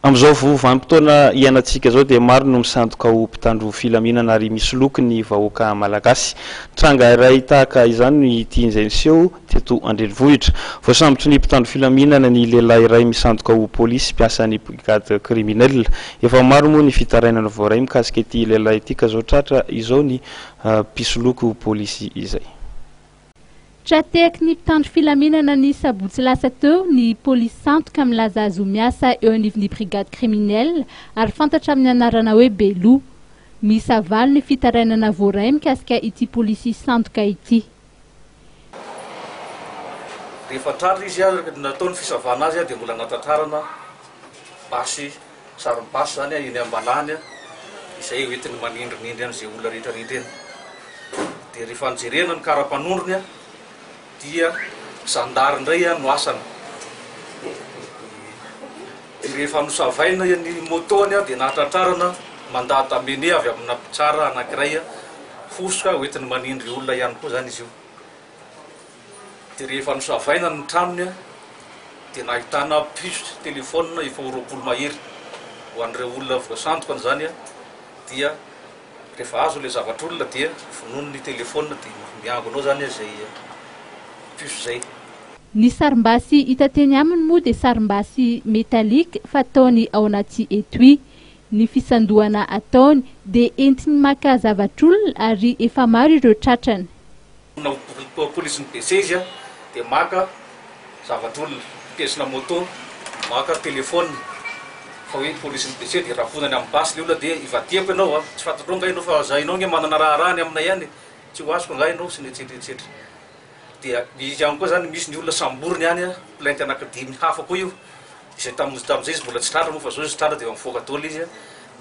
Amin'izao vanim-potoana iainantsika izao dia maro no misandoka ho mpitandro filaminana ary misoloky ny vahoaka malagasy. Tranga iray tahaka izany no ity izay niseho teto an-drenivohitra. Voasambotry ny mpitandro filaminana ny lehilahy iray misandoka ho polisy mpiasan'ny brigade criminelle. Efa maro moa ny fitarainana voaray mikasika ity lehilahy ity ka izao tratra izao ny mpisoloky ho polisy izay. Tra-tehaky ny mpitandro filaminana ny sabotsy lasa teo ny polisy sandoka milaza azy ho miasa eo anivon'ny brigade criminelle ary fantatra amin'ny anarana hoe Beloha. Miisa valo ny fitarainana voaray mikasika ity polisy sandoka ity. Rehefa tratra izy, natao ny fisavana azy dia mbola natratrarana basy, sarin'ny basy izany eny am-balany izay hoentiny manindrinindry an'izay olona rehetra rehetra eny. Dia rehefa nojerena ny kara-panondrony dia zandary indray no asany. Dia rehefa nosavaina ny moto-ny dia nahatratrarana mandat d'amener avy amina mpitsara anankiray hosoka hoentiny manindry olona ihany koa izany izy io. Dia rehefa nosavaina ny tranony dia nahitana puce téléphone efa ho 20 mahery ho an'ireo olona voasandokany izany dia rehefa azo ilay zavatr'olona dia vonoiny ny téléphone dia miangona ao izany izay puce izay. Ny sarim-basy hita teny aminy moa dia sarim-basy métallique fataony ao anaty étui. Ny fisandohana ataony dia entiny maka zavatr'olona ary efa maro ireo tratrany. Na polisin'ny BC izy dia maka zavatr'olona, pièce-na moto, maka téléphone. Fa hoe polisin'ny BC dia ravonany amin'ny basy ilay olona dia ivadiako ianao a, tsy fantatrao angaha ianao fa za ianao ange manana raharaha any aminay any, tsy ho azoko angaha ianao sy ny etsetra etsetra. Dia misy ihany koa izany, misy ny olona samboriny any, plainte anankidimy hafa koa io, izay tamin'izay izy mbola tsy tratra moa fa zao izy tratra dia efa mivoaka daholo izy.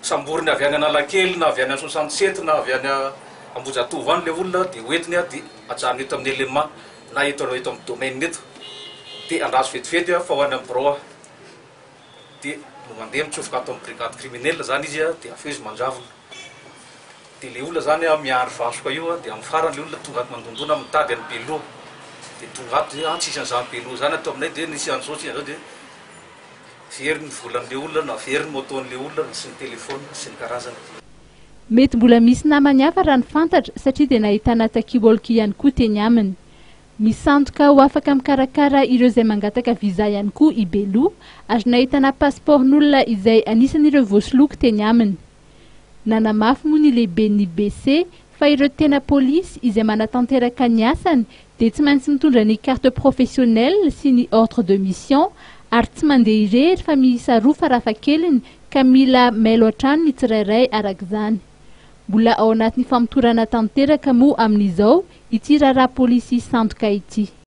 Samboriny avy any Analakely na avy any Soixante-sept na avy any Ambohijatovo any ilay olona dia hoentiny dia ajanony eto amin'ny LMA na eto eto amin'ny domaine eto dia andraso vetivety fa ho any amin'ny birao aho. Dia mandeha mitsofoka ato amin'ny brigade criminelle izany izy dia avy eo izy manjavona. Dia ilay olona izany miandry vasoka io dia amin'ny farany ilay olona tonga ato mandondona mitady an'i Beloha. Dia tonga ato dia tsisy an'izany Beloha izany ato aminay dia nisy an'izao tsisy an'izao dia very ny volan'ilay olona na very ny moto-n'ilay olona sy ny téléphone sy ny karazany. Mety mbola misy namany hafa raha ny fantatra satria dia nahitana takiwalk ihany koa teny aminy. Misandoka ho afaka mikarakara ireo izay mangataka visa ihany koa i Beloha ary nahitana passeport-n'olona izay anisan'ireo voasoloky teny aminy. Nanamafy moa ny lehiben'ny BC fa ireo tena polisy izay manatanteraka ny asany dia tsy maintsy mitondra ny carte professionnelle sy ny ordre de mission ary tsy mandeha irery fa miisa roa farafahakeliny ka mila mailo hatrany ny tsirairay arak'izany. Mbola ao anatin'ny famotorana tanteraka moa amin'izao ity raharaha polisy sandoka ity.